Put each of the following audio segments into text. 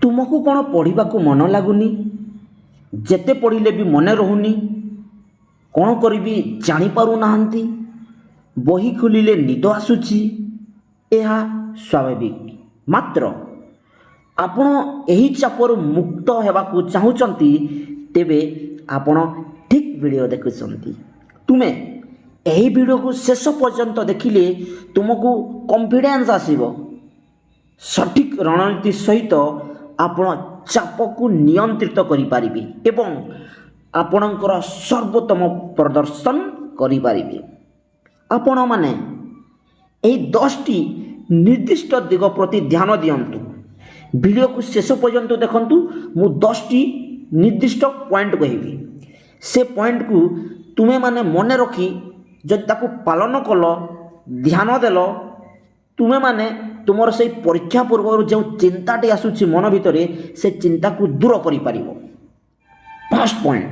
ତୁମକୁ କ'ଣ ପଢ଼ିବାକୁ ମନ ଲାଗୁନି? ଯେତେ ପଢ଼ିଲେ ବି ମନେ ରହୁନି। କ'ଣ କରିବି ଜାଣିପାରୁନାହାନ୍ତି। ବହି ଖୋଲିଲେ ନିଦ ଆସୁଛି। ଏହା ସ୍ୱାଭାବିକ। ମାତ୍ର ଆପଣ ଏହି ଚାପରୁ ମୁକ୍ତ ହେବାକୁ ଚାହୁଁଛନ୍ତି, ତେବେ ଆପଣ ଠିକ୍ ଭିଡ଼ିଓ ଦେଖୁଛନ୍ତି। ତୁମେ ଏହି ଭିଡ଼ିଓକୁ ଶେଷ ପର୍ଯ୍ୟନ୍ତ ଦେଖିଲେ ତୁମକୁ କନଫିଡେନ୍ସ ଆସିବ। ସଠିକ୍ ରଣନୀତି ସହିତ ଆପଣ ଚାପକୁ ନିୟନ୍ତ୍ରିତ କରିପାରିବେ ଏବଂ ଆପଣଙ୍କର ସର୍ବୋତ୍ତମ ପ୍ରଦର୍ଶନ କରିପାରିବେ। ଆପଣମାନେ ଏହି 10ଟି ନିର୍ଦ୍ଦିଷ୍ଟ ଦିଗ ପ୍ରତି ଧ୍ୟାନ ଦିଅନ୍ତୁ। ଭିଡ଼ିଓକୁ ଶେଷ ପର୍ଯ୍ୟନ୍ତ ଦେଖନ୍ତୁ। ମୁଁ 10ଟି ନିର୍ଦ୍ଦିଷ୍ଟ ପଏଣ୍ଟ କହିବି। ସେ ପଏଣ୍ଟକୁ ତୁମେମାନେ ମନେ ରଖି ଯଦି ତାକୁ ପାଳନ କଲ, ଧ୍ୟାନ ଦେଲ, ତୁମେମାନେ ତୁମର ସେଇ ପରୀକ୍ଷା ପୂର୍ବରୁ ଯେଉଁ ଚିନ୍ତାଟି ଆସୁଛି ମନ ଭିତରେ, ସେ ଚିନ୍ତାକୁ ଦୂର କରିପାରିବ। ଫାର୍ଷ୍ଟ ପଏଣ୍ଟ,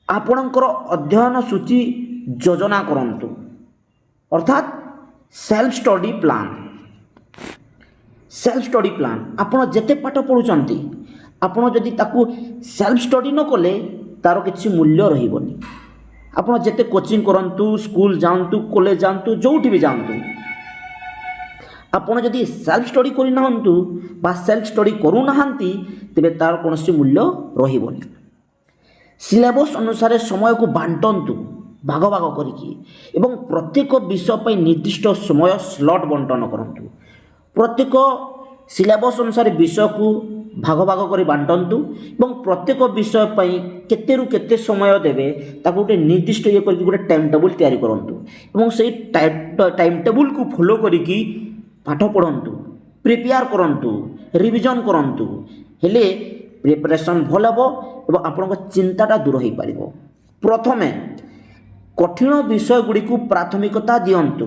ଆପଣଙ୍କର ଅଧ୍ୟୟନ ସୂଚୀ ଯୋଜନା କରନ୍ତୁ, ଅର୍ଥାତ୍ self study plan. Self study plan, ଆପଣ ଯେତେ ପାଠ ପଢ଼ୁଛନ୍ତି, ଆପଣ ଯଦି ତାକୁ ସେଲ୍ଫ ଷ୍ଟଡି ନ କଲେ ତା'ର କିଛି ମୂଲ୍ୟ ରହିବନି। ଆପଣ ଯେତେ କୋଚିଂ କରନ୍ତୁ, ସ୍କୁଲ ଯାଆନ୍ତୁ, କଲେଜ ଯାଆନ୍ତୁ, ଯେଉଁଠି ବି ଯାଆନ୍ତୁ, ଆପଣ ଯଦି ସେଲ୍ଫ ଷ୍ଟଡି କରିନାହାନ୍ତୁ ବା ସେଲ୍ଫ ଷ୍ଟଡି କରୁନାହାନ୍ତି, ତେବେ ତା'ର କୌଣସି ମୂଲ୍ୟ ରହିବନି। ସିଲେବସ୍ ଅନୁସାରେ ସମୟକୁ ବାଣ୍ଟନ୍ତୁ ଭାଗ ଭାଗ କରିକି ଏବଂ ପ୍ରତ୍ୟେକ ବିଷୟ ପାଇଁ ନିର୍ଦ୍ଦିଷ୍ଟ ସମୟ ସ୍ଲଟ୍ ବଣ୍ଟନ କରନ୍ତୁ। ପ୍ରତ୍ୟେକ ସିଲେବସ୍ ଅନୁସାରେ ବିଷୟକୁ ଭାଗ ଭାଗ କରି ବାଣ୍ଟନ୍ତୁ ଏବଂ ପ୍ରତ୍ୟେକ ବିଷୟ ପାଇଁ କେତେରୁ କେତେ ସମୟ ଦେବେ, ତାକୁ ଗୋଟେ ନିର୍ଦ୍ଦିଷ୍ଟ ଇଏ କରିକି ଗୋଟେ ଟାଇମ୍ ଟେବୁଲ୍ ତିଆରି କରନ୍ତୁ ଏବଂ ସେଇ ଟାଇମ୍ ଟେବୁଲ୍କୁ ଫଲୋ କରିକି ପାଠ ପଢ଼ନ୍ତୁ, ପ୍ରିପେୟାର କରନ୍ତୁ, ରିଭିଜନ୍ କରନ୍ତୁ। ହେଲେ ପ୍ରିପାରେସନ୍ ଭଲ ହେବ ଏବଂ ଆପଣଙ୍କ ଚିନ୍ତାଟା ଦୂର ହୋଇପାରିବ। ପ୍ରଥମେ କଠିନ ବିଷୟ ଗୁଡ଼ିକୁ ପ୍ରାଥମିକତା ଦିଅନ୍ତୁ,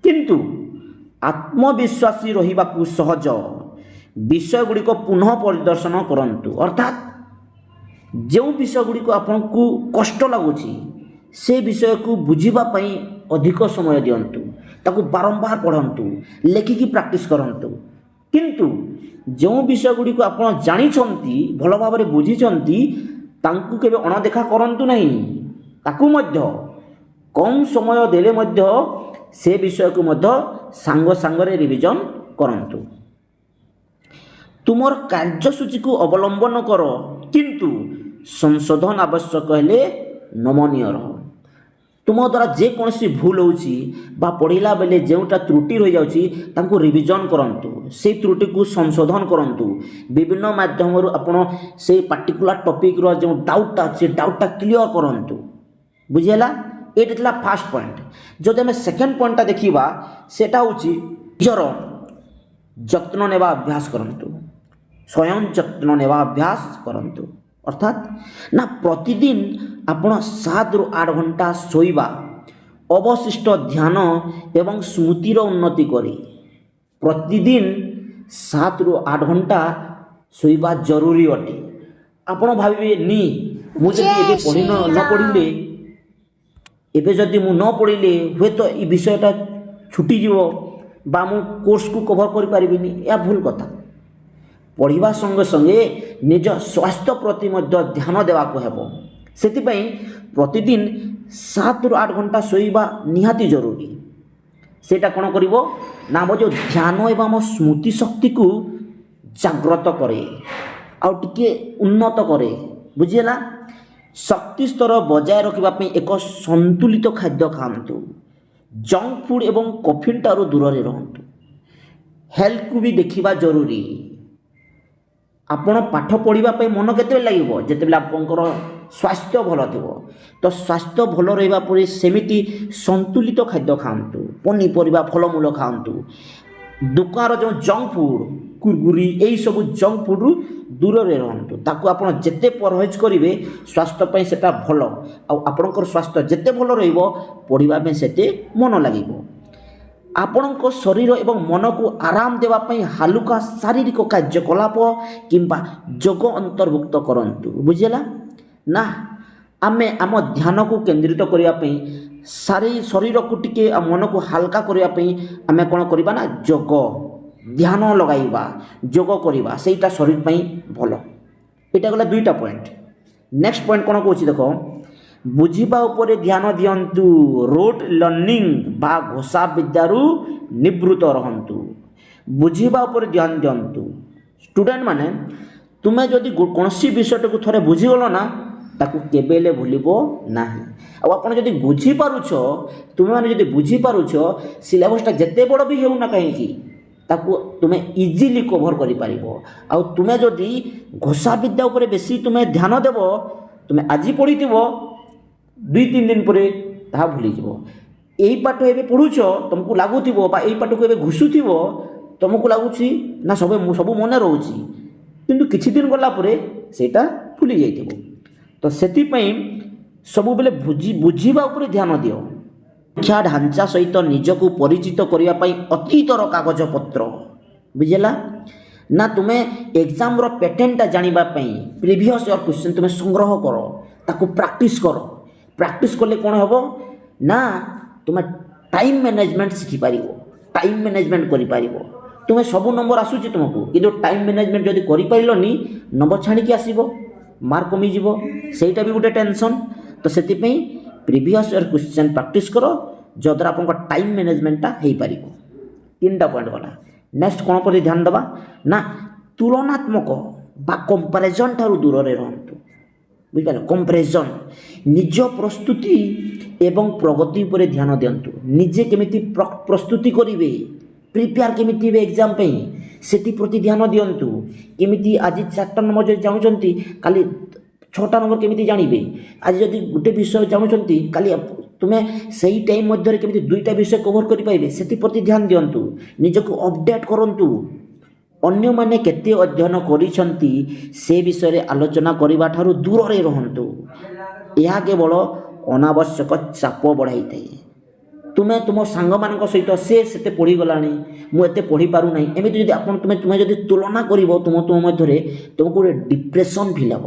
କିନ୍ତୁ ଆତ୍ମବିଶ୍ୱାସୀ ରହିବାକୁ ସହଜ ବିଷୟ ଗୁଡ଼ିକ ପୁନଃ ପରିଦର୍ଶନ କରନ୍ତୁ। ଅର୍ଥାତ୍ ଯେଉଁ ବିଷୟ ଗୁଡ଼ିକ ଆପଣଙ୍କୁ କଷ୍ଟ ଲାଗୁଛି, ସେ ବିଷୟକୁ ବୁଝିବା ପାଇଁ ଅଧିକ ସମୟ ଦିଅନ୍ତୁ। ତାକୁ ବାରମ୍ବାର ପଢ଼ନ୍ତୁ, ଲେଖିକି ପ୍ରାକ୍ଟିସ୍ କରନ୍ତୁ। କିନ୍ତୁ ଯେଉଁ ବିଷୟ ଗୁଡ଼ିକୁ ଆପଣ ଜାଣିଛନ୍ତି, ଭଲ ଭାବରେ ବୁଝିଛନ୍ତି, ତାଙ୍କୁ କେବେ ଅଣଦେଖା କରନ୍ତୁ ନାହିଁ। ତାକୁ ମଧ୍ୟ କମ୍ ସମୟ ଦେଲେ ମଧ୍ୟ ସେ ବିଷୟକୁ ମଧ୍ୟ ସାଙ୍ଗ ସାଙ୍ଗରେ ରିଭିଜନ୍ କରନ୍ତୁ। ତୁମର କାର୍ଯ୍ୟସୂଚୀକୁ ଅବଲମ୍ବନ କର, କିନ୍ତୁ ସଂଶୋଧନ ଆବଶ୍ୟକ ହେଲେ ନମନୀୟ ରହ। ତୁମ ଦ୍ୱାରା ଯେକୌଣସି ଭୁଲ ହେଉଛି ବା ପଢ଼ିଲା ବେଳେ ଯେଉଁଟା ତ୍ରୁଟି ରହିଯାଉଛି, ତାଙ୍କୁ ରିଭିଜନ୍ କରନ୍ତୁ, ସେଇ ତ୍ରୁଟିକୁ ସଂଶୋଧନ କରନ୍ତୁ। ବିଭିନ୍ନ ମାଧ୍ୟମରୁ ଆପଣ ସେଇ ପାର୍ଟିକୁଲାର ଟପିକ୍ର ଯେଉଁ ଡାଉଟ୍ଟା ଅଛି, ଡାଉଟ୍ଟା କ୍ଲିଅର୍ କରନ୍ତୁ। ବୁଝିହେଲା? ଏଇଟା ଥିଲା ଫାର୍ଷ୍ଟ ପଏଣ୍ଟ। ଯଦି ଆମେ ସେକେଣ୍ଡ ପଏଣ୍ଟଟା ଦେଖିବା, ସେଟା ହେଉଛି ନିଜର ଯତ୍ନ ନେବା ଅଭ୍ୟାସ କରନ୍ତୁ। ସ୍ୱୟଂ ଯତ୍ନ ନେବା ଅଭ୍ୟାସ କରନ୍ତୁ, ଅର୍ଥାତ୍ ନା ପ୍ରତିଦିନ ଆପଣ 7ରୁ 8 ଘଣ୍ଟା ଶୋଇବା ଅବଶିଷ୍ଟ ଧ୍ୟାନ ଏବଂ ସ୍ମୃତିର ଉନ୍ନତି କରି। ପ୍ରତିଦିନ 7ରୁ 8 ଘଣ୍ଟା ଶୋଇବା ଜରୁରୀ ଅଟେ। ଆପଣ ଭାବିବେ ନି, ମୁଁ ଯଦି ଏବେ ପଢ଼ି ନ ପଢ଼ିଲେ, ଏବେ ଯଦି ମୁଁ ନ ପଢ଼ିଲେ ହୁଏତ ଏ ବିଷୟଟା ଛୁଟିଯିବ ବା ମୁଁ କୋର୍ସକୁ କଭର୍ କରିପାରିବିନି। ଏହା ଭୁଲ କଥା। ପଢ଼ିବା ସଙ୍ଗେ ସଙ୍ଗେ ନିଜ ସ୍ୱାସ୍ଥ୍ୟ ପ୍ରତି ମଧ୍ୟ ଧ୍ୟାନ ଦେବାକୁ ହେବ। ସେଥିପାଇଁ ପ୍ରତିଦିନ 7ରୁ 8 ଘଣ୍ଟା ଶୋଇବା ନିହାତି ଜରୁରୀ। ସେଇଟା କ'ଣ କରିବ ନା ଆମ ଯେଉଁ ଧ୍ୟାନ ଏବଂ ଆମ ସ୍ମୃତି ଶକ୍ତିକୁ ଜାଗ୍ରତ କରେ ଆଉ ଟିକିଏ ଉନ୍ନତ କରେ। ବୁଝିହେଲା? ଶକ୍ତି ସ୍ତର ବଜାୟ ରଖିବା ପାଇଁ ଏକ ସନ୍ତୁଳିତ ଖାଦ୍ୟ ଖାଆନ୍ତୁ। ଜଙ୍କ ଫୁଡ଼୍ ଏବଂ କଫିନ୍ ଠାରୁ ଦୂରରେ ରୁହନ୍ତୁ। ହେଲ୍ଥକୁ ବି ଦେଖିବା ଜରୁରୀ। ଆପଣ ପାଠ ପଢ଼ିବା ପାଇଁ ମନ କେତେବେଳେ ଲାଗିବ? ଯେତେବେଳେ ଆପଣଙ୍କର ସ୍ୱାସ୍ଥ୍ୟ ଭଲ ଥିବ। ତ ସ୍ୱାସ୍ଥ୍ୟ ଭଲ ରହିବା ପରେ ସେମିତି ସନ୍ତୁଳିତ ଖାଦ୍ୟ ଖାଆନ୍ତୁ, ପନିପରିବା, ଫଳମୂଳ ଖାଆନ୍ତୁ। ଦୋକାନର ଯେଉଁ ଜଙ୍କ ଫୁଡ଼୍, କୁରକୁରି, ଏଇସବୁ ଜଙ୍କ ଫୁଡ଼୍ରୁ ଦୂରରେ ରୁହନ୍ତୁ। ତାକୁ ଆପଣ ଯେତେ ପରହେଜ କରିବେ, ସ୍ୱାସ୍ଥ୍ୟ ପାଇଁ ସେଟା ଭଲ। ଆଉ ଆପଣଙ୍କର ସ୍ୱାସ୍ଥ୍ୟ ଯେତେ ଭଲ ରହିବ, ପଢ଼ିବା ପାଇଁ ସେତେ ମନ ଲାଗିବ। ଆପଣଙ୍କ ଶରୀର ଏବଂ ମନକୁ ଆରାମ ଦେବା ପାଇଁ ହାଲୁକା ଶାରୀରିକ କାର୍ଯ୍ୟକଳାପ କିମ୍ବା ଯୋଗ ଅନ୍ତର୍ଭୁକ୍ତ କରନ୍ତୁ। ବୁଝିହେଲା ନା? ଆମେ ଆମ ଧ୍ୟାନକୁ କେନ୍ଦ୍ରିତ କରିବା ପାଇଁ, ଶରୀରକୁ ଟିକେ ଆଉ ମନକୁ ହାଲକା କରିବା ପାଇଁ ଆମେ କ'ଣ କରିବା ନା ଯୋଗ ଧ୍ୟାନ ଲଗାଇବା, ଯୋଗ କରିବା, ସେଇଟା ଶରୀର ପାଇଁ ଭଲ। ଏଇଟା ଗଲା ଦୁଇଟା ପଏଣ୍ଟ। ନେକ୍ସଟ ପଏଣ୍ଟ କ'ଣ କହୁଛି ଦେଖ। ବୁଝିବା ଉପରେ ଧ୍ୟାନ ଦିଅନ୍ତୁ, ରୋଟ୍ ଲର୍ଣ୍ଣିଂ ବା ଘୋଷା ବିଦ୍ୟାରୁ ନିବୃତ୍ତ ରହନ୍ତୁ। ବୁଝିବା ଉପରେ ଧ୍ୟାନ ଦିଅନ୍ତୁ। ଷ୍ଟୁଡେଣ୍ଟ ମାନେ, ତୁମେ ଯଦି କୌଣସି ବିଷୟଟାକୁ ଥରେ ବୁଝିଗଲ ନା, ତାକୁ କେବେ ହେଲେ ଭୁଲିବ ନାହିଁ। ଆଉ ଆପଣ ଯଦି ବୁଝିପାରୁଛ, ତୁମେମାନେ ଯଦି ବୁଝିପାରୁଛ, ସିଲାବସଟା ଯେତେ ବଡ଼ ବି ହେଉନା କାହିଁକି, ତାକୁ ତୁମେ ଇଜିଲି କଭର୍ କରିପାରିବ। ଆଉ ତୁମେ ଯଦି ଘୋଷା ବିଦ୍ୟା ଉପରେ ବେଶୀ ତୁମେ ଧ୍ୟାନ ଦେବ, ତୁମେ ଆଜି ପଢ଼ିଥିବ, 2-3 ଦିନ ପରେ ତାହା ଭୁଲିଯିବ। ଏଇ ପାଠ ଏବେ ପଢ଼ୁଛ, ତୁମକୁ ଲାଗୁଥିବ ବା ଏଇ ପାଠକୁ ଏବେ ଘୋଷୁଥିବ, ତୁମକୁ ଲାଗୁଛି ନା ସବୁ ସବୁ ମନେ ରହୁଛି, କିନ୍ତୁ କିଛି ଦିନ ଗଲା ପରେ ସେଇଟା ଭୁଲି ଯାଇଥିବ। ତ ସେଥିପାଇଁ ସବୁବେଳେ ବୁଝିବା ଉପରେ ଧ୍ୟାନ ଦିଅ। ଶିକ୍ଷା ଢାଞ୍ଚା ସହିତ ନିଜକୁ ପରିଚିତ କରିବା ପାଇଁ ଅତୀତର କାଗଜପତ୍ର, ବୁଝିଲା ନା, ତୁମେ ଏକ୍ଜାମ୍ର ପ୍ୟାଟର୍ନଟା ଜାଣିବା ପାଇଁ ପ୍ରିଭିୟସ୍ ଇୟର୍ କ୍ୱେଶ୍ଚନ୍ ତୁମେ ସଂଗ୍ରହ କର, ତାକୁ ପ୍ରାକ୍ଟିସ୍ କର। ପ୍ରାକ୍ଟିସ୍ କଲେ କ'ଣ ହେବ ନା, ତୁମେ ଟାଇମ୍ ମ୍ୟାନେଜମେଣ୍ଟ ଶିଖିପାରିବ, ଟାଇମ୍ ମ୍ୟାନେଜମେଣ୍ଟ କରିପାରିବ। ତୁମେ ସବୁ ନମ୍ବର ଆସୁଛି ତୁମକୁ, କିନ୍ତୁ ଟାଇମ୍ ମ୍ୟାନେଜମେଣ୍ଟ ଯଦି କରିପାରିଲନି, ନମ୍ବର ଛାଣିକି ଆସିବ, ମାର୍କ କମିଯିବ, ସେଇଟା ବି ଗୋଟେ ଟେନସନ୍। ତ ସେଥିପାଇଁ ପ୍ରିଭିୟସ୍ ଇୟର୍ କ୍ୱେଶ୍ଚନ୍ ପ୍ରାକ୍ଟିସ୍ କର, ଯଦ୍ୱାରା ଆପଣଙ୍କ ଟାଇମ୍ ମ୍ୟାନେଜମେଣ୍ଟଟା ହେଇପାରିବ। ତିନିଟା ପଏଣ୍ଟ ଗଲା। ନେକ୍ସଟ କ'ଣ ପ୍ରତି ଧ୍ୟାନ ଦେବା ନା, ତୁଳନାତ୍ମକ ବା କମ୍ପାରିଜନ୍ ଠାରୁ ଦୂରରେ ରହନ୍ତୁ। ବୁଝିପାରିଲ? କମ୍ପାରିଜନ୍। ନିଜ ପ୍ରସ୍ତୁତି ଏବଂ ପ୍ରଗତି ଉପରେ ଧ୍ୟାନ ଦିଅନ୍ତୁ। ନିଜେ କେମିତି ପ୍ରସ୍ତୁତି କରିବେ, ପ୍ରିପେୟାର କେମିତି ହେବେ ଏକ୍ଜାମ୍ ପାଇଁ, ସେଥିପ୍ରତି ଧ୍ୟାନ ଦିଅନ୍ତୁ। କେମିତି ଆଜି ଚାରିଟା ନମ୍ବର ଯଦି ଜାଣୁଛନ୍ତି, କାଲି ଛଅଟା ନମ୍ବର କେମିତି ଜାଣିବେ? ଆଜି ଯଦି ଗୋଟେ ବିଷୟ ଜାଣୁଛନ୍ତି, କାଲି ତୁମେ ସେଇ ଟାଇମ୍ ମଧ୍ୟରେ କେମିତି ଦୁଇଟା ବିଷୟ କଭର୍ କରିପାରିବେ, ସେଥିପ୍ରତି ଧ୍ୟାନ ଦିଅନ୍ତୁ। ନିଜକୁ ଅପଡ଼େଟ୍ କରନ୍ତୁ। ଅନ୍ୟମାନେ କେତେ ଅଧ୍ୟୟନ କରିଛନ୍ତି, ସେ ବିଷୟରେ ଆଲୋଚନା କରିବା ଠାରୁ ଦୂରରେ ରୁହନ୍ତୁ। ଏହା କେବଳ ଅନାବଶ୍ୟକ ଚାପ ବଢ଼ାଇଥାଏ। ତୁମେ ତୁମ ସାଙ୍ଗମାନଙ୍କ ସହିତ, ସେ ସେତେ ପଢ଼ିଗଲାଣି, ମୁଁ ଏତେ ପଢ଼ିପାରୁନାହିଁ, ଏମିତି ଯଦି ଆପଣ ତୁମେ ତୁମେ ଯଦି ତୁଳନା କରିବ ତୁମ ତୁମ ମଧ୍ୟରେ, ତୁମକୁ ଗୋଟେ ଡିପ୍ରେସନ୍ ଫିଲ୍ ହେବ।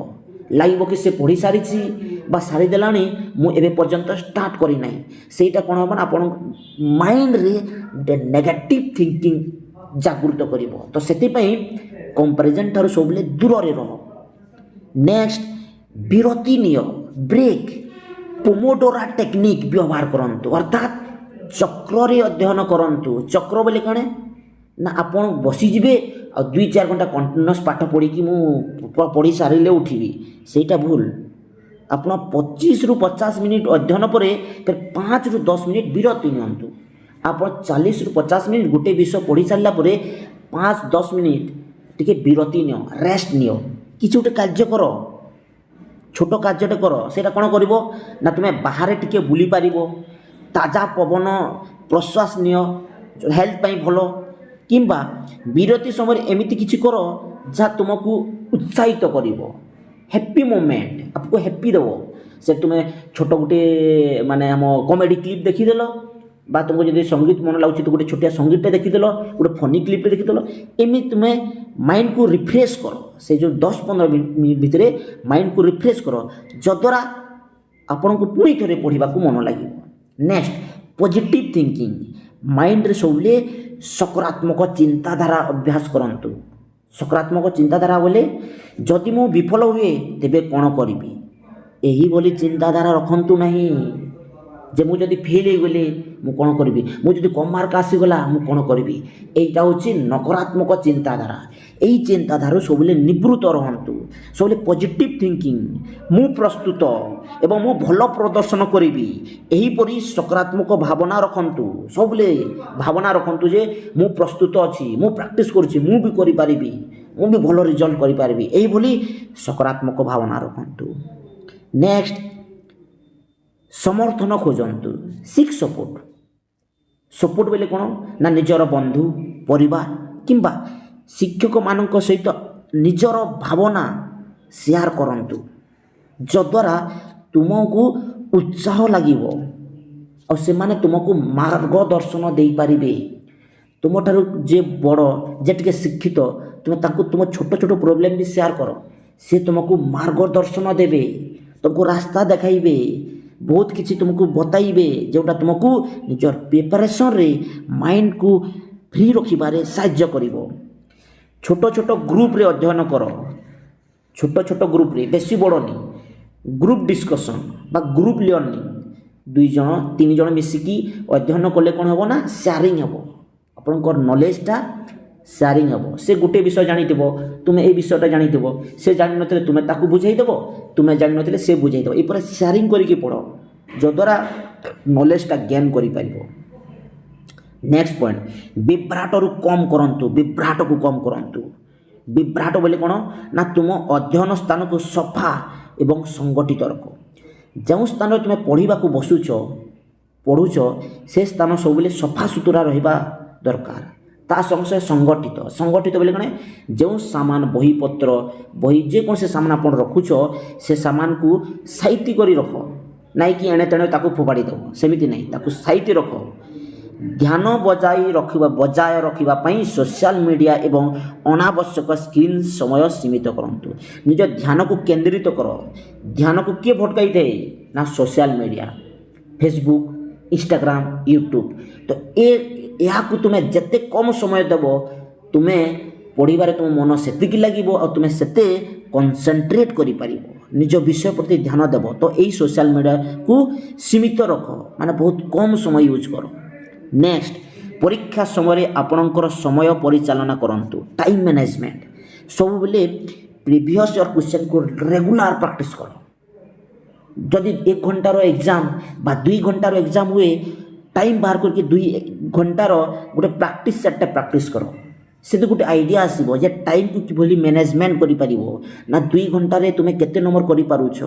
ଲାଗିବ କି ସେ ପଢ଼ି ସାରିଛି ବା ସାରିଦେଲାଣି, ମୁଁ ଏବେ ପର୍ଯ୍ୟନ୍ତ ଷ୍ଟାର୍ଟ କରିନାହିଁ। ସେଇଟା କ'ଣ ହେବ ନା, ଆପଣଙ୍କ ମାଇଣ୍ଡରେ ଗୋଟେ ନେଗେଟିଭ୍ ଥିଙ୍କିଂ ଜାଗୃତ କରିବ। ତ ସେଥିପାଇଁ କମ୍ପାରିଜନ୍ ଠାରୁ ସବୁବେଳେ ଦୂରରେ ରହ। ନେକ୍ସଟ, ବିରତି ନିଅ, ବ୍ରେକ୍। ପୋମୋଡୋରା ଟେକ୍ନିକ୍ ବ୍ୟବହାର କରନ୍ତୁ, ଅର୍ଥାତ୍ ଚକ୍ରରେ ଅଧ୍ୟୟନ କରନ୍ତୁ। ଚକ୍ର ବୋଲି କ'ଣ ନା, ଆପଣ ବସିଯିବେ ଆଉ 2-4 ଘଣ୍ଟା କଣ୍ଟିନ୍ୟୁଅସ୍ ପାଠ ପଢ଼ିକି ମୁଁ ପଢ଼ି ସାରିଲେ ଉଠିବି, ସେଇଟା ଭୁଲ। ଆପଣ 25ରୁ 50 ମିନିଟ୍ ଅଧ୍ୟୟନ ପରେ ଫେର 5ରୁ 10 ମିନିଟ୍ ବିରତି ନିଅନ୍ତୁ। ଆପଣ 40ରୁ 50 ମିନିଟ୍ ଗୋଟେ ବିଷୟ ପଢ଼ି ସାରିଲା ପରେ 5-10 ମିନିଟ୍ ଟିକେ ବିରତି ନିଅ, ରେଷ୍ଟ ନିଅ, କିଛି ଗୋଟେ କାର୍ଯ୍ୟ କର, ଛୋଟ କାର୍ଯ୍ୟଟେ କର। ସେଇଟା କ'ଣ କରିବ ନା, ତୁମେ ବାହାରେ ଟିକେ ବୁଲି ପାରିବ, ତାଜା ପବନ ପ୍ରଶ୍ୱାସ ନିଅ, ହେଲ୍ଥ ପାଇଁ ଭଲ। କିମ୍ବା ବିରତି ସମୟରେ ଏମିତି କିଛି କର ଯାହା ତୁମକୁ ଉତ୍ସାହିତ କରିବ, ହ୍ୟାପି ମୋମେଣ୍ଟ ଆପଣଙ୍କୁ ହ୍ୟାପି ଦେବ। ସେ ତୁମେ ଛୋଟ ଗୋଟେ ମାନେ ଆମ କମେଡ଼ି କ୍ଲିପ୍ ଦେଖିଦେଲ, ବା ତୁମକୁ ଯଦି ସଙ୍ଗୀତ ମନ ଲାଗୁଛି ତ ଗୋଟେ ଛୋଟିଆ ସଙ୍ଗୀତଟେ ଦେଖିଦେଲ, ଗୋଟେ ଫନି କ୍ଲିପ୍ଟେ ଦେଖିଦେଲ। ଏମିତି ତୁମେ ମାଇଣ୍ଡକୁ ରିଫ୍ରେଶ୍ କର। ସେ ଯେଉଁ 10-15 ମିନିଟ୍ ଭିତରେ ମାଇଣ୍ଡକୁ ରିଫ୍ରେଶ୍ କର, ଯଦ୍ୱାରା ଆପଣଙ୍କୁ ପୁଣି ଥରେ ପଢ଼ିବାକୁ ମନ ଲାଗିବ। Next, positive thinking. ମାଇଣ୍ଡରେ ସବୁବେଳେ ସକାରାତ୍ମକ ଚିନ୍ତାଧାରା ଅଭ୍ୟାସ କରନ୍ତୁ। ସକାରାତ୍ମକ ଚିନ୍ତାଧାରା ବୋଲେ, ଯଦି ମୁଁ ବିଫଳ ହୁଏ ତେବେ କ'ଣ କରିବି, ଏହିଭଳି ଚିନ୍ତାଧାରା ରଖନ୍ତୁ ନାହିଁ ଯେ ମୁଁ ଯଦି ଫେଲ୍ ହେଇଗଲି ମୁଁ କ'ଣ କରିବି, ମୁଁ ଯଦି କମ୍ ମାର୍କ ଆସିଗଲା ମୁଁ କ'ଣ କରିବି। ଏଇଟା ହେଉଛି ନକାରାତ୍ମକ ଚିନ୍ତାଧାରା। ଏଇ ଚିନ୍ତାଧାରାରୁ ସବୁବେଳେ ନିବୃତ୍ତ ରହନ୍ତୁ। ସବୁବେଳେ ପଜିଟିଭ୍ ଥିଙ୍କିଂ, ମୁଁ ପ୍ରସ୍ତୁତ ଏବଂ ମୁଁ ଭଲ ପ୍ରଦର୍ଶନ କରିବି, ଏହିପରି ସକାରାତ୍ମକ ଭାବନା ରଖନ୍ତୁ। ସବୁବେଳେ ଭାବନା ରଖନ୍ତୁ ଯେ ମୁଁ ପ୍ରସ୍ତୁତ ଅଛି, ମୁଁ ପ୍ରାକ୍ଟିସ୍ କରୁଛି, ମୁଁ ବି କରିପାରିବି, ମୁଁ ବି ଭଲ ରେଜଲ୍ଟ କରିପାରିବି। ଏହିଭଳି ସକାରାତ୍ମକ ଭାବନା ରଖନ୍ତୁ। ନେକ୍ସଟ, ସମର୍ଥନ ଖୋଜନ୍ତୁ, ସିକ୍ ସପୋର୍ଟ। ସପୋର୍ଟ ବୋଇଲେ କ'ଣ ନା, ନିଜର ବନ୍ଧୁ, ପରିବାର କିମ୍ବା ଶିକ୍ଷକମାନଙ୍କ ସହିତ ନିଜର ଭାବନା ସେୟାର କରନ୍ତୁ, ଯଦ୍ୱାରା ତୁମକୁ ଉତ୍ସାହ ଲାଗିବ ଆଉ ସେମାନେ ତୁମକୁ ମାର୍ଗଦର୍ଶନ ଦେଇପାରିବେ। ତୁମଠାରୁ ଯିଏ ବଡ଼, ଯେ ଟିକେ ଶିକ୍ଷିତ, ତୁମେ ତାଙ୍କୁ ତୁମ ଛୋଟ ଛୋଟ ପ୍ରୋବ୍ଲେମ୍ ବି ସେୟାର କର। ସେ ତୁମକୁ ମାର୍ଗଦର୍ଶନ ଦେବେ, ତୁମକୁ ରାସ୍ତା ଦେଖାଇବେ, ବହୁତ କିଛି ତୁମକୁ ବତାଇବେ, ଯେଉଁଟା ତୁମକୁ ନିଜର ପ୍ରିପାରେସନ୍ରେ ମାଇଣ୍ଡକୁ ଫ୍ରେଶ୍ କରିବ। ଫ୍ରି ରଖିବାରେ ସାହାଯ୍ୟ କରିବ। ଛୋଟ ଛୋଟ ଗ୍ରୁପରେ ଅଧ୍ୟୟନ କର। ଛୋଟ ଛୋଟ ଗ୍ରୁପରେ, ବେଶୀ ବଡ଼ନି। ଗ୍ରୁପ୍ ଡିସ୍କସନ୍ ବା ଗ୍ରୁପ୍ ଲର୍ଣ୍ଣିଂ, ଦୁଇ ଜଣ ତିନି ଜଣ ମିଶିକି ଅଧ୍ୟୟନ କଲେ କ'ଣ ହେବ ନା ସେୟାରିଂ ହେବ, ଆପଣଙ୍କର ନଲେଜଟା ସେୟାରିଂ ହେବ। ସେ ଗୋଟିଏ ବିଷୟ ଜାଣିଥିବ, ତୁମେ ଏଇ ବିଷୟଟା ଜାଣିଥିବ। ସେ ଜାଣିନଥିଲେ ତୁମେ ତାକୁ ବୁଝେଇଦେବ, ତୁମେ ଜାଣିନଥିଲେ ସେ ବୁଝେଇଦେବ। ଏପରି ସେୟାରିଂ କରିକି ପଢ଼, ଯଦ୍ୱାରା ନଲେଜଟା ଗେନ୍ କରିପାରିବ। ନେକ୍ସଟ ପଏଣ୍ଟ, ବିଭ୍ରାଟରୁ କମ୍ କରନ୍ତୁ, ବିଭ୍ରାଟକୁ କମ୍ କରନ୍ତୁ। ବିଭ୍ରାଟ ବୋଲି କ'ଣ ନା ତୁମ ଅଧ୍ୟୟନ ସ୍ଥାନକୁ ସଫା ଏବଂ ସଂଗଠିତ ରଖ। ଯେଉଁ ସ୍ଥାନରେ ତୁମେ ପଢ଼ିବାକୁ ବସୁଛ, ପଢ଼ୁଛ, ସେ ସ୍ଥାନ ସବୁବେଳେ ସଫାସୁତୁରା ରହିବା ଦରକାର। ତା ସଙ୍ଗେ ସଙ୍ଗେ ସଂଗଠିତ। ସଂଗଠିତ ବୋଲି କ'ଣ? ଯେଉଁ ସାମାନ, ବହିପତ୍ର, ବହି, ଯେକୌଣସି ସାମାନ ଆପଣ ରଖୁଛ, ସେ ସାମାନକୁ ସାଇତି କରି ରଖ। ନାଇଁ କି ଏଣେ ତେଣେ ତାକୁ ଫୋପାଡ଼ି ଦେବ, ସେମିତି ନାହିଁ, ତାକୁ ସାଇତି ରଖ। ଧ୍ୟାନ ବଜାୟ ରଖିବା ପାଇଁ ସୋସିଆଲ ମିଡ଼ିଆ ଏବଂ ଅନାବଶ୍ୟକ ସ୍କ୍ରିନ୍ ସମୟ ସୀମିତ କରନ୍ତୁ। ନିଜ ଧ୍ୟାନକୁ କେନ୍ଦ୍ରିତ କର। ଧ୍ୟାନକୁ କିଏ ଭଟକାଇଥାଏ ନା social media, Facebook, Instagram, YouTube. ତ ଏହାକୁ ତୁମେ ଯେତେ କମ୍ ସମୟ ଦେବ, ତୁମେ ପଢ଼ିବାରେ ତୁମ ମନ ସେତିକି ଲାଗିବ ଆଉ ତୁମେ ସେତେ କନସେନ୍ଟ୍ରେଟ୍ କରିପାରିବ, ନିଜ ବିଷୟ ପ୍ରତି ଧ୍ୟାନ ଦେବ। ତ ଏଇ ସୋସିଆଲ ମିଡ଼ିଆକୁ ସୀମିତ ରଖ, ମାନେ ବହୁତ କମ୍ ସମୟ ୟୁଜ୍ କର। ନେକ୍ସଟ, ପରୀକ୍ଷା ସମୟରେ ଆପଣଙ୍କର ସମୟ ପରିଚାଳନା କରନ୍ତୁ, ଟାଇମ୍ ମ୍ୟାନେଜମେଣ୍ଟ। ସବୁବେଳେ ପ୍ରିଭିୟସ୍ ଇୟର୍ କ୍ୱେଶ୍ଚନ୍କୁ ରେଗୁଲାର ପ୍ରାକ୍ଟିସ୍ କର। ଯଦି ଏକ ଘଣ୍ଟାର ଏକ୍ଜାମ୍ ବା 2 ଘଣ୍ଟାର ଏକ୍ଜାମ୍ ହୁଏ, ଟାଇମ୍ ବାହାର କରିକି 2 ଘଣ୍ଟାର ଗୋଟେ ପ୍ରାକ୍ଟିସ୍ ସେଟ୍ଟା ପ୍ରାକ୍ଟିସ୍ କର। ସେଠି ଗୋଟେ ଆଇଡ଼ିଆ ଆସିବ ଯେ ଟାଇମ୍କୁ କିଭଳି ମ୍ୟାନେଜମେଣ୍ଟ କରିପାରିବ। ନା 2 ଘଣ୍ଟାରେ ତୁମେ କେତେ ନମ୍ବର କରିପାରୁଛ?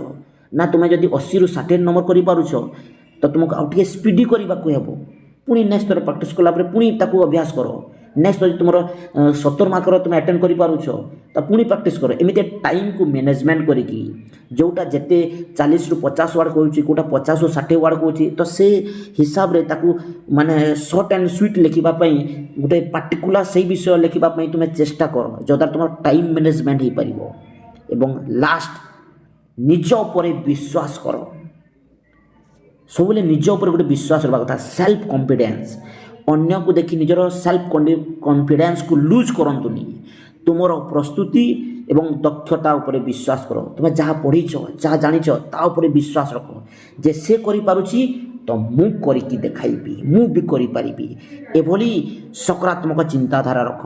ନା ତୁମେ ଯଦି 80ରୁ 60 ନମ୍ବର କରିପାରୁଛ, ତ ତୁମକୁ ଆଉ ଟିକେ ସ୍ପିଡ଼ି କରିବାକୁ ହେବ। ପୁଣି ନେକ୍ସଟ ଥର ପ୍ରାକ୍ଟିସ୍ କଲା ପରେ ପୁଣି ତାକୁ ଅଭ୍ୟାସ କର। ନେକ୍ସଟ ଯଦି ତୁମର 70 ମାର୍କର ତୁମେ ଆଟେଣ୍ଡ କରିପାରୁଛ, ତ ପୁଣି ପ୍ରାକ୍ଟିସ୍ କର। ଏମିତି ଟାଇମ୍କୁ ମ୍ୟାନେଜମେଣ୍ଟ କରିକି, ଯେଉଁଟା ଯେତେ 40ରୁ 50 ୱାର୍ଡ଼ କହୁଛି, କେଉଁଟା 50ରୁ 60 ୱାର୍ଡ଼ କହୁଛି, ତ ସେ ହିସାବରେ ତାକୁ ମାନେ ସର୍ଟ ଆଣ୍ଡ ସୁଇଟ୍ ଲେଖିବା ପାଇଁ, ଗୋଟେ ପାର୍ଟିକୁଲାର ସେଇ ବିଷୟ ଲେଖିବା ପାଇଁ ତୁମେ ଚେଷ୍ଟା କର, ଯଦ୍ୱାରା ତୁମର ଟାଇମ୍ ମ୍ୟାନେଜମେଣ୍ଟ ହେଇପାରିବ। ଏବଂ ଲାଷ୍ଟ, ନିଜ ଉପରେ ବିଶ୍ୱାସ କର। ସବୁବେଳେ ନିଜ ଉପରେ ଗୋଟେ ବିଶ୍ୱାସ ରହିବା କଥା, ସେଲ୍ଫ କନଫିଡେନ୍ସ। ଅନ୍ୟକୁ ଦେଖି ନିଜର ସେଲ୍ଫ କନଫିଡେନ୍ସକୁ ଲୁଜ୍ କରନ୍ତୁନି। ତୁମର ପ୍ରସ୍ତୁତି ଏବଂ ଦକ୍ଷତା ଉପରେ ବିଶ୍ୱାସ କର। ତୁମେ ଯାହା ପଢ଼ିଛ, ଯାହା ଜାଣିଛ, ତା ଉପରେ ବିଶ୍ୱାସ ରଖ ଯେ ସେ କରିପାରୁଛି ତ ମୁଁ କରିକି ଦେଖାଇବି, ମୁଁ ବି କରିପାରିବି। ଏଭଳି ସକାରାତ୍ମକ ଚିନ୍ତାଧାରା ରଖ।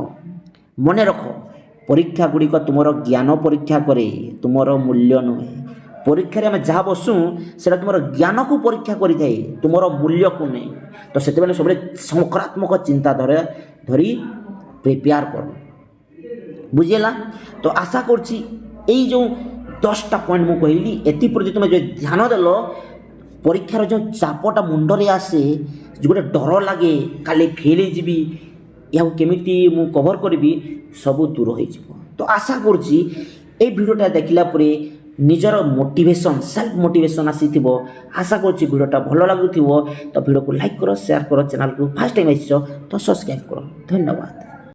ମନେ ରଖ, ପରୀକ୍ଷା ଗୁଡ଼ିକ ତୁମର ଜ୍ଞାନ ପରୀକ୍ଷା କରେ, ତୁମର ମୂଲ୍ୟ ନୁହେଁ। ପରୀକ୍ଷାରେ ଆମେ ଯାହା ବସୁ, ସେଇଟା ତୁମର ଜ୍ଞାନକୁ ପରୀକ୍ଷା କରିଥାଏ, ତୁମର ମୂଲ୍ୟକୁ ନୁହେଁ। ତ ସେଥିପାଇଁ ସବୁବେଳେ ସକାରାତ୍ମକ ଚିନ୍ତାଧାରା ଧରି ପ୍ରିପେୟାର କର। ବୁଝିହେଲା ତ? ଆଶା କରୁଛି ଏଇ ଯେଉଁ 10ଟା ପଏଣ୍ଟ ମୁଁ କହିଲି, ଏଥିପ୍ରତି ତୁମେ ଯଦି ଧ୍ୟାନ ଦେଲ, ପରୀକ୍ଷାର ଯେଉଁ ଚାପଟା ମୁଣ୍ଡରେ ଆସେ, ଗୋଟେ ଡର ଲାଗେ କାଲି ଫେଲ୍ ହେଇଯିବି, ଏହାକୁ କେମିତି ମୁଁ କଭର୍ କରିବି, ସବୁ ଦୂର ହେଇଯିବ। ତ ଆଶା କରୁଛି ଏଇ ଭିଡ଼ିଓଟା ଦେଖିଲା ପରେ ନିଜର ମୋଟିଭେସନ୍, ସେଲ୍ଫ ମୋଟିଭେସନ୍ ଆସିଥିବ। ଆଶା କରୁଛି ଭିଡ଼ିଓଟା ଭଲ ଲାଗୁଥିବ। ତ ଭିଡ଼ିଓକୁ ଲାଇକ୍ କର, ସେୟାର କର। ଚ୍ୟାନେଲକୁ ଫାର୍ଷ୍ଟ ଟାଇମ୍ ଆସିଛ ତ ସବସ୍କ୍ରାଇବ୍ କର। ଧନ୍ୟବାଦ।